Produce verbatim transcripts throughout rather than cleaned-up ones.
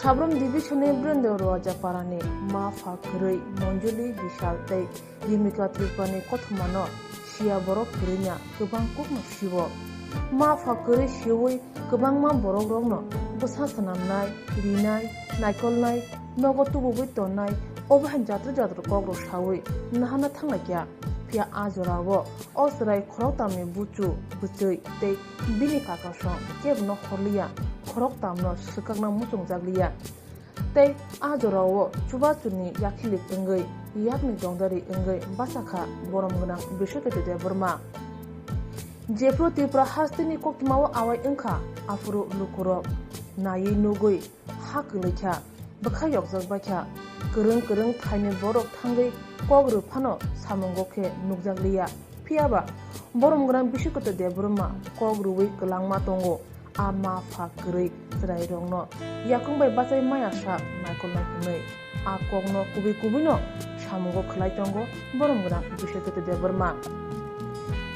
Sabrum Division ni Brendra Roajaparani ma pha kwrwi Monjuli Bishal tei Rimika Tripurani kothomano siya borok kwrwina kwbang kokno siwo. Ma pha kwrwi siwi kwbangma borokrokno bwsa swnamnai, rinai, naikolnai, nogo tubugwi tonnai, obo hai jatro jatro kokrok sawi nahana thanglaikha. Phiya a jorao o chwrai khoroktamni buchu, bwchwi tei bini kakasong kebono horliya, khoroktamno swkakna muchungjakliya. Tei a jorao chubachuni yakhilik wngwi, yakni dongdari wngwi bachakha borom gwnang Biswakirti Debbarma. Jephru Tripura hasteni koktwmao awai wngkha, aphuru lukurok naiwi nugwi ha kwlwikha, bwkha yokjak baikha. Kwrwng kwrwng thaini borok thangwi kok rw phano samungo khe nukjakliya. Phiyaba borom gwnang Biswakirti Debbarma kok rwui kwlangma tongo. A ma pha kwrwi chwrairokno yakung bai bachai maya sak naikolnai hwnwi a kokno kubui kubuino samungo khwlai tongo borom gwnang Biswakirti Debbarma.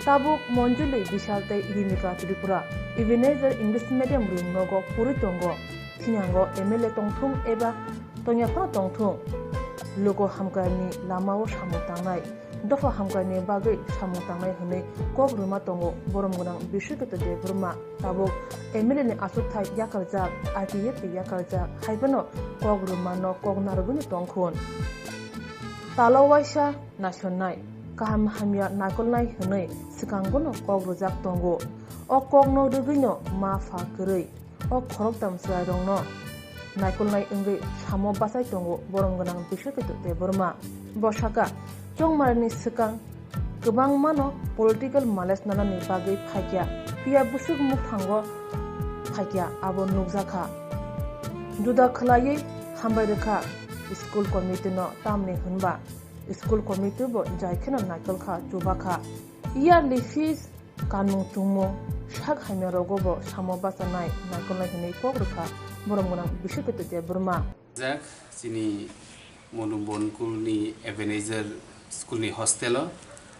Tabuk Monjuli Bishal tei Rimika Tripura Ebenezer English Medium Room nogo puri tongo. Thinango M L A tongthung eba tongya phano tongthung, lugo hamkrai ni lamao samung tangnai, dopha hamkrai ni bagwi samung tangnai hwnwi kok rwma tongo borom gwnang Biswakirti Debbarma. Tabuk M L A ni achukthai yakarjak, I P F ni yakarjak, hai phano kok rwmano kok narwgwino tongkhun. Talo waisa naisonnai, kaham hamya naikolnai hwnwi swkangono kok rwjak tongo. O kokno rwgwino ma pha kwrwi o khoroktham chwrairokno naikolnai wngwi samo bachai tongo borom gwnang Biswakirti Debbarma. Bo sakha, chongmarni swkang kwbangmano political malice nanani bagwi phaikya, phiya bwswk mukthango phaikya abo nukjakha. Juda khwlaiwi hambai rwkha school committee no, tamni hwnba school committee bo jai kheno naikolkha, chubakha. Yearly fees, kanmung chumung, sak hamya rogo bo samo bachanai naikolnai hwnwi kok rwkha borom gwnang Biswakirti Debbarma. Jak chini Monu Bonkul ni Ebenezer school ni hostel o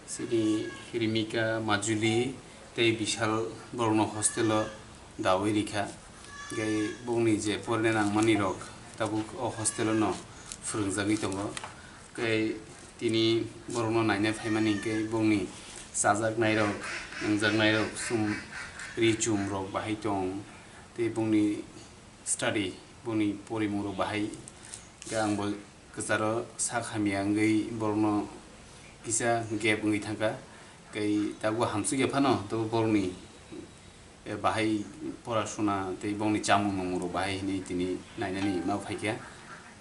chini Rimika, Majuli tei Bishal borokno hostel o dawi rikha. Tei bongni je porina nangmani rok tabuk o hostel o no phwrwngjagwi tongo. Tei tini borokno naina phaimani hwnkhe bongni chajaknairok, nungjaknairok, chum, ri chumrok bahai tong, tei bongni study, bongni porimungrok bahai. Hwnkhe ang bo kwcharo sak hamya wngwi borokno kisa gap wngwi thangkha. Tei tabuk hamsukya phano tabuk borokni eh, bahai porasuna tei bongni chamung nungmungrok bahai hinwi tini nainani ma phaikha.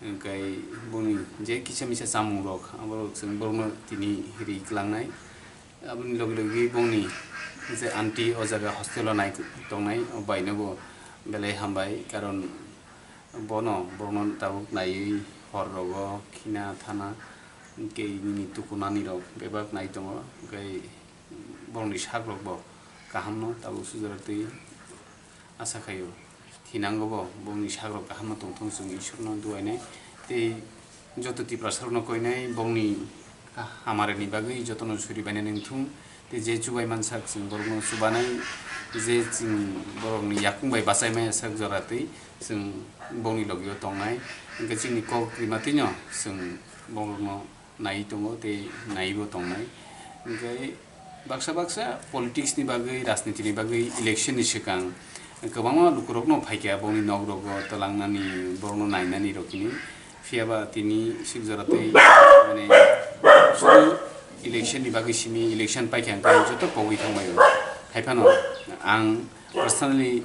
Hwnkhe bongni je kisa misa chamungrok, aborok chwng borokno tini ri kwlangnai. Aboni logi logi bongni je aunty o jaga hostel o nai tongnai, o baino bo belai hambai, karon bono, borokno tabuk naiwi hor rogo khina thana, hwnkhe nini tukunani rok bebak nai tongo, hwnkhe borokni sak rok bo kaham no tabuk sujak twi asa khaio. Thinango bo bongni sak rok kaham no tongthung, chwng Isor no duainai tei joto Tiprasa rok no koinai bongni hamari ni bagwi joto no suri bainani wngthung. Tei je chubai mansak chwng borokno chubanai, je chwng borokni yakung bai bachai maya sak jora twi chwng bongni logio tongnai. Hwnkhe chini kok rima twino chwng borokno naiwi tongo tei naiwibo tongnai. Hwnkhe baksa baksa politics ni bagwi, rajniti ni bagwi election ni swkang kwbangma lukurokno phaikha bongni nok rogo twlangnani, borokno nainani rok hwnwi. Phiyaba tini sik jora tei mane sudu election ni bagwi simi, election paikha hwnkhe joto pogwi thangbaio. Haiphano ang personally,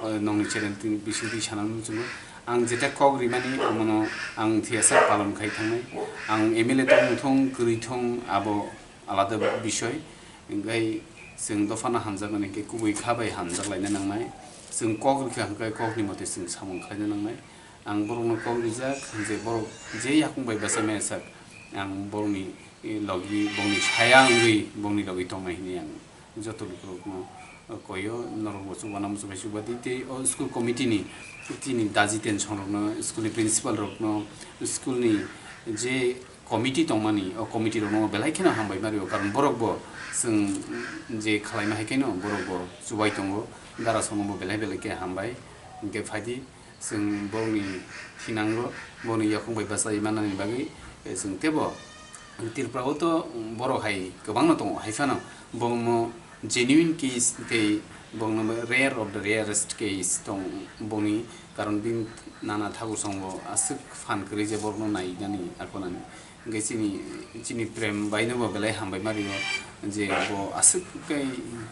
eh, nongni channel tini bisingtwi sana muchungo. Ang jeta kok rimani omono ang thiyasa palon khai thangnai. Ang M L A tongthung thung, kwrwi thung, abo alada bisoy. Hwnkhe chwng dophano hamjakmani hwnkhe kubui kha bai hamjak laina nangnai. Chwng kok rikha hwnkhe kokni mote chwng samung khlaina nangnai. Ang borokno kok rijak je borok je yakung bai bachai maya sak, ang borokni, eh, logi, bongni saya wngwi bongni logi tongnai hwnwi ang joto lukurokno, eh, koio, norokbo chubana muchung bai chuba di. Tei o school committee ni chini daji tension rokno, school ni principal rokno, school ni je committee tongmani, o committee rokno belai kheno hambai ma rio, karon borokbo chwng je khwlaima hai kheno borokbo chubai tongo, dara somobo belai belai khe hambai. Hwnkhe phaidi Chwng borokni thinango, borokni yakung bai bachai mannani bagwi, eh, chwng teibo Tripura o to borok hai kwbangno tongo, hai phano borokno genuine case tei borokno rare of the rarest case tong boni, karon bini nana thakur songbo aswk phan kwrwi je borokno nainani akonani. Hwnkhe chini, chini prem baino bo belai hambai ma rio je bo aswk khe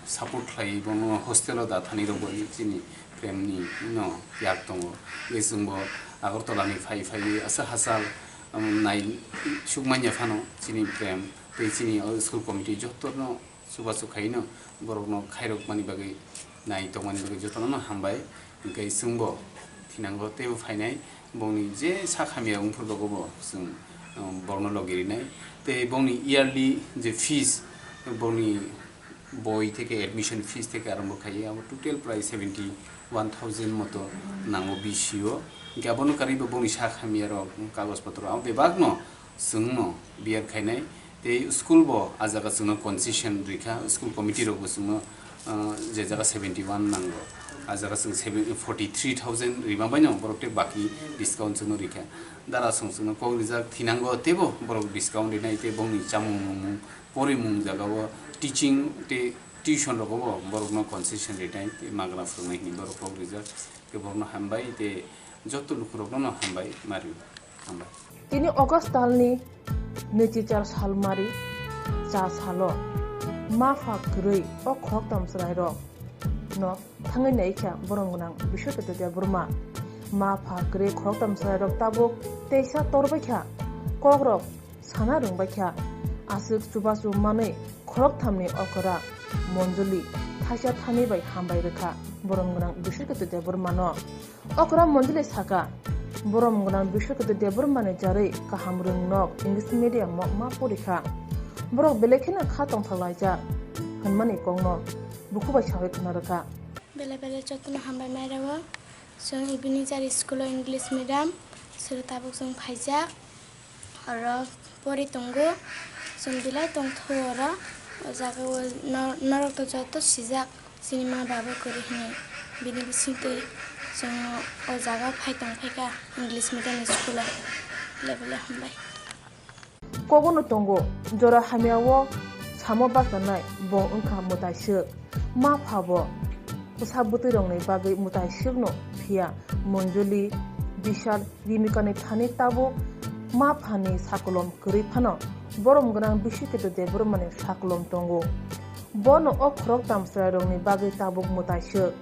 support khlai, bono hostel o da thani rok bo chini prem ni no yak tongo. Hwnkhe chwngbo Agartala ni phai phai aswk hachal, um, nai suk manya phano chini prem tei chini o school committee jotono chubachu khaino borokno khairokmani bagwi, nai tongmani bagwi jotono no hambai. Hwnkhe chwngbo thinango teibo phainai, bongni je sak hamya wngphuru rogo bo chwng, um, borokno logi rinai. Tei bongni yearly je fees, bongni boi theke admission fees theke arombo khaiwi abo total prai seventy one thousand moto nango B C O. Hwnkhe abono karwi bo bongni sak hamya rok kagoj potro abo bebakno chwngno biyar khainai. Tei school bo a jaga chwngno concession rikha, school committee rok bo chwngno, ah, je jaga seventy one nango, a jaga chwng seven, forty three thousand rima baino borok tei baki discount chwngno rikha. Dara song chwngno kok rijak thinango teibo borok discount rinai tei bongni chamung nungmung, porimung jaga o teaching tei tuition rogo bo borokno concession rinai tei magna phwrwngnai hinwi borok kok rijak. Tei borokno hambai tei joto lukurokno no hambai ma rio. Hambai. Tini August talni nwichichar salmari cha salo ma pha kwrwi o khoroktham chwrairok no thangwi naikha borom gwnang Biswaketu Debbarma. Ma pha kwrwi khoroktham chwrairok tabuk teisa torbaikha, kokrok sana rwngbaikha, aswk chubachu manwi khorokthamni okra Monjoli thaisa thani bai hambai rwkha borom gwnang Biswaketu Debbarmano. Okra Monjoli saka, borom gwnang Biswaketu Debbarmani jarwi kaham rwngnok English medium o ma porikha. Borok belai kheno kha tongthok laijak hwnmani kokno bukhubai sawi khna rwkha. Belai belai jotono hambai mairao. Chwng Ebenezer school o English medium, sero tabuk chwng phaijak. Oro pori tongo, chwng belai tongthogo oro. O jaga o no-, norok to joto sijak, chini ma baba kwrwi hinwi. Bini bisingtwi chwng o jaga phai tong phaikha English medium school o. Belai belai hambai. Kogono tongo, jora hamya o samo bachanai bo wngkha mwtai swk. Ma pha bo bwsa bwtwi rokni bagwi mwtai swkno phiya Monjoli, Bishal, Rimikani thani tabuk ma phani sakolom kwrwi phano borom gwnang Biswaketu Debbarmani sakolom tongo. Bono o khoroktham chwrairokni bagwi tabuk mwtai swk.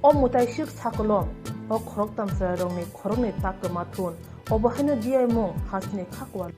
O mwtai swk sakolom o khoroktham chwrairokni khoroknwi tak kwma thun, obo haino diyaimung hasteni kha kual.